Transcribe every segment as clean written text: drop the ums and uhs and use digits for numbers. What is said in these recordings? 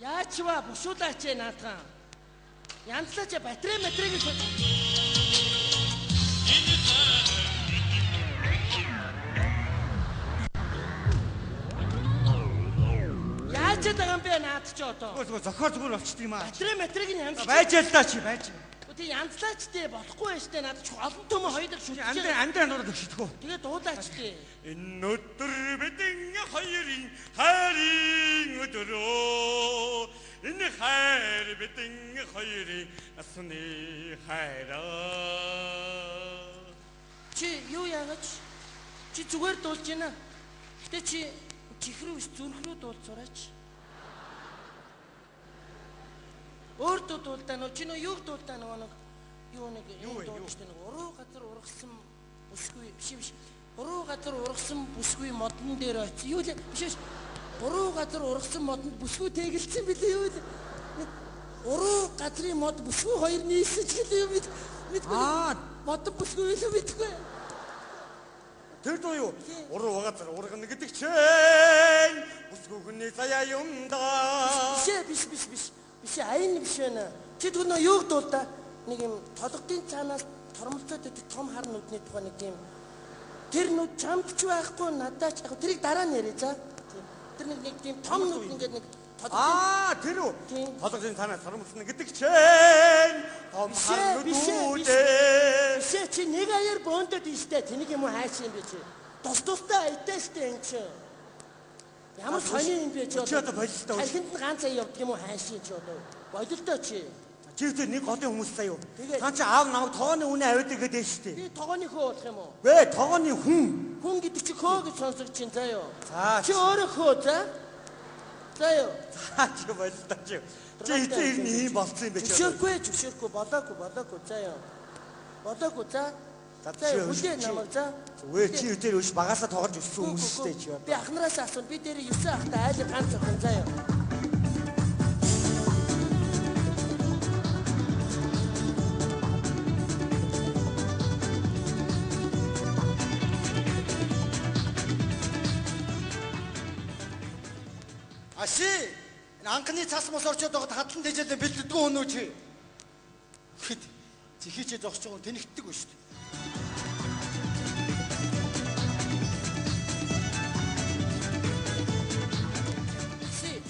Яач ва бушуулаач ээ наадхан. Янзлаач батарей материйг л Яаж байгаа юм бэ наад чи одоо? Үгүй зохиол зүгээр болчдөг юм аа. Батарей материйг нь янзлаач. Байж л та чи байж. Үгүй янзлаач тий болохгүй байж тээ наад чи олон төмөн хоёулаа шүтж. Андын андын дураад өгшдөх үү? Тэгээ дуулаач тий. Энэ өдөр бидэн хоёрын хайрын өдрөө. Энэ хайр бидэн хоёрын насны хайраа. Чи юу яагач? Чи зүгээр дуулж байна. Гэтэ чи чихрүү биш зүрх рүү дуулж сураач. Өөр дуу дуулдаа нөө чи нөө юуг дуулдаа нөгөө нэг юу нэг Юу вэ, юм дуулж нэг уруу газар ургасан бүсгүй биш биш. Уруу газар ургасан бүсгүй модон дээр очив. Юу лээ биш биш. Уруу газар ургасан модонд бүсгүй тэгэлцсэн билээ юу лээ. Нэг уруу газрын мод бүсгүй хоёр нийлсэн ч гэлээ юу мэд мэдгүй. Аа. Модон бүсгүй билүү мэдгүй. Тэр дуу юу? Уруу газар ургана гэдэг чинь бүсгүй хүний заяа юм да. Биш ээ, биш биш биш. Биш ээ, аян биш байна. Чи түр нөө юуг дуулдаа? Нэг юм толгодын цаанаас тормолцоод байдаг том хар нүдний тухай нэг юм. Тэр нүд чамд ч байхгүй надад ч яг тэрийг дараа нь яриа за. Тийм. Тэр нэг нэг тийм том нүд ингээд нэг толгодын Аа тэр үү? Тийм. Толгодын цаанаас тормолцсон гэдэг чинь том Биш хар ээ, биш ээ, биш. нүдүүдээ. Биш ээ, чи нэг аяар бөөндөд ийштэй тэнийг юм уу хайсан юм бэ чи? Тус тустай аятай штэ энэ чи. Ямар сони юм бэ чи Чи одоо болилтоо. Талхинд нь ганц ая явдаг юм уу хайшин чи одоо. Болилтоо чи. Чи тэр нэг голын хүмүүс заяа юу? Тэгээд- Та чи аав намайг тогооны үнэ аваад игээд штэ. Би тогооны хөө болох юм уу? Вэ тогооны хүн. Хүн гэдэг чи хөө гэж сонсогч чинь заа юу? За, Чи өөрөө хөө за? За юу? За чи болилтоо чи. Чи эзэн ер нь ийм болцсон юм бэ чи? одоо? Зөвшөөрөхгүй зөвшөөрөхгүй болоогүй болоогүй за юу? Болоогүй за. За, За юу чи- хүлээ чи- намайг за. Үгүй чи тэр өш багасаа тоглож өссөн хүмүүс штэ чи. Би ах нараас асууна. Би дээр 9 ахтай айлын ганц охин за юу? Аши энэ анхны цас мос орчод байгаад хадлан дэжээлээ бэлддэггүй хүн үү чи? Хэд зэхийчээ зогсож байгаа хүн тэнэгтдэг шүү дээ. Си.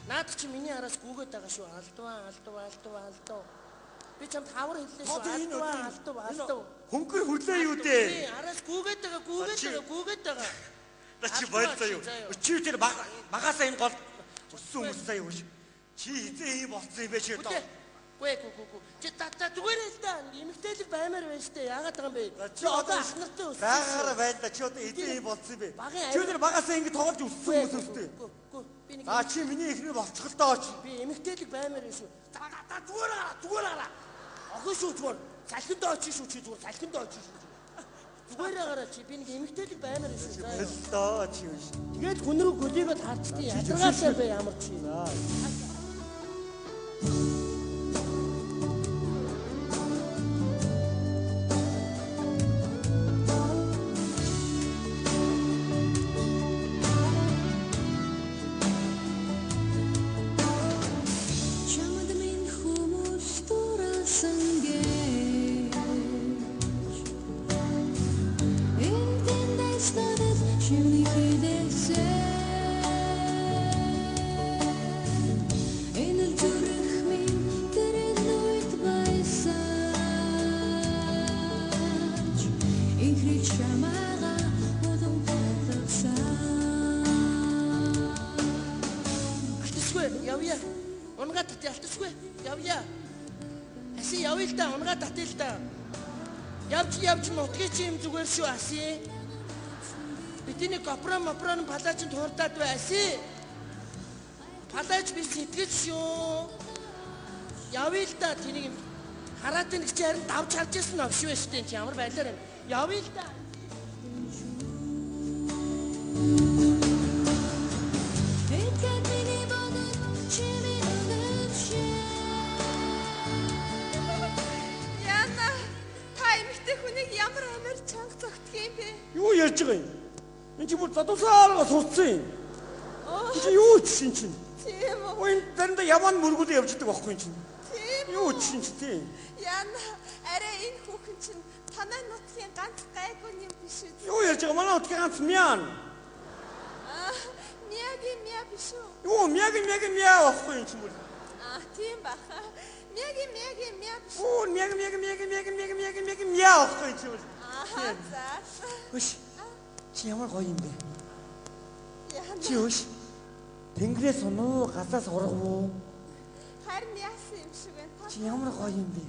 Наад чи миний араас гүгээд байгаа шүү. Алдваа, алдваа, алдваа, алдав. Би чамд хавар хэллээ шүү. Одоо энэ Алдваа, өдрийн- алдав, алдав. Хөнгөр хүлээ юу дээ? Тий, араас гүгээд байгаа, гүгээд Чи- байгаа, гүгээд байгаа. За чи Алдваа болилтоо чи, юу? за юу. Чи тэр багасаа энэ гол өссөн хүмүүс заяа юу? Чи эзэн ийм болцсон юм бэ чи одоо? Үгүй. Гүй гүй гүй гүй. Чи та та зүгээр л да. Эмэгтэйлэг баймаар байна штэ. Яагаад байгаа юм бэ? За, Чи одоо ах нартай өссөн. Байгаараа байлаа. Чи одоо эзэн ийм болцсон юм бэ? Багын Чи авир- тэр багасаа ингэ тоглож өссөн хүмүүс өстэй. Гүй гүй. Би нэг За чи миний эхнэр болцголтоо чи. би эмэгтэйлэг баймаар байна шүү. Та та та зүгээр гараа, зүгээр гараа. Охин шүү зүгээр. Салхинд очиж шүү чи зүгээр. Салхинд очиж шүү. Зүгээр гараа чи би нэг эмэгтэйлэг баймаар байна шүү. За юу. Болилтоо чи юу? Тэгээд хүн рүү гөлийгөөд харчдیں۔ Ядаргаасаа бэ ямар чи. Чамд минь хүмүүс дурласан гэж Энд надад шивний хилээсэн Энэ л зүрх минь тэр үед байсан ч Инхрийг чамайгаа улам болгосон. Алтсгүй явъя. Унгаа тат ялтсгүй явъя. Аси явъя л да унгаа татъя л да. Явж явж нутгийн чи юм зүгээр шүү аси. Бидний гопрон мопрон палаач туурдаад бай аси. Палаач би сэтгэл шүү. Явъя л да тэнийг юм хараад нэг чи харин давж харж ирсэн новш байна шүү дээ чи ямар байлаар юм. Явъя л да. Итгэл миний бодол чи минь өгөвшөө. Яна та эмэгтэй хүнийг ямар амар чанга зогтдөг юм бэ? Юу ярьж байгаа юм? Энд чи бүр задуусаараа сурцсан юм. Оо Чи юу ч шин чинь? тийм үү. үү? Өө энэ заримдаа яваа нь мөргүүлээ явждаг байхгүй юм чинь. Тийм Юу үү? чинь чи тийм. Яна, арай энэ хүүхэн чинь танай нутгийн ганц гайгүй юм биш үү? Юу ярьж байгаа манай утгийн ганц мян. Аа, мягийн мя биш үү? Юу мяги мяги мяа байхгүй юм чинь бүр. Аа, тийм баха. Мягийн мягийн мя биш үү? Оо мяги мяги мяги мяги мяги мяги мяги мяа байхгүй юм чинь бүр. Аа, за. Хөш. Чи ямар гоё юм бэ? Яна. Чи хөш. Тэнгэрээс унуу, газаас ургав уу? Харин яасан юм шиг байна. Та Чи ямар гоё юм бэ?